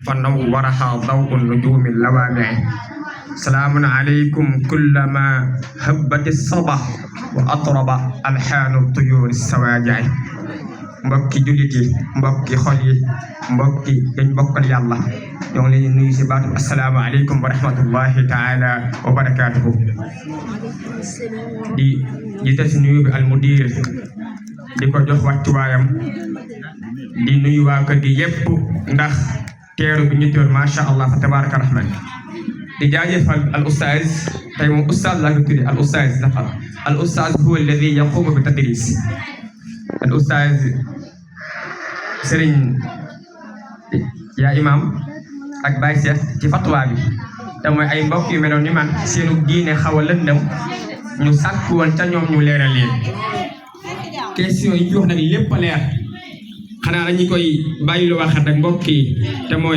فنورها ضوء النجوم اللوامع سلام عليكم كلما هبت الصبا وأطرب ألحان الطيور السواجع mbokki jullit yi mbokki xol yi mbokki dañ bokkal yàlla ñoo ngi leen nuyu si baatu assalaamu aleykum wa rahmatullahi taala wa barakatuhu di jiite si nuyu bi almudir di ko jox wàccuwaayam di nuyu waa kër gi yépp ndax teeru bi ñu teeru masha Allah fa tabaraka rahman di jaajëfal al ustaaz tey moom ustaaz laa ko tudde al ustaaz dafa al ustaaz huwa alladi yaqumu bi tadris al ustaaz Serigne yaa imam ak Baye Cheikh ci fatwa bi te mooy ay mbokk yu meloon ni man seenu diine xaw a lëndëm ñu sàkk woon ca ñoom ñu leeral leen question yi ñu wax nag lépp a leer xanaa dañu koy bàyyi lu waxat ak mbokk yi te mooy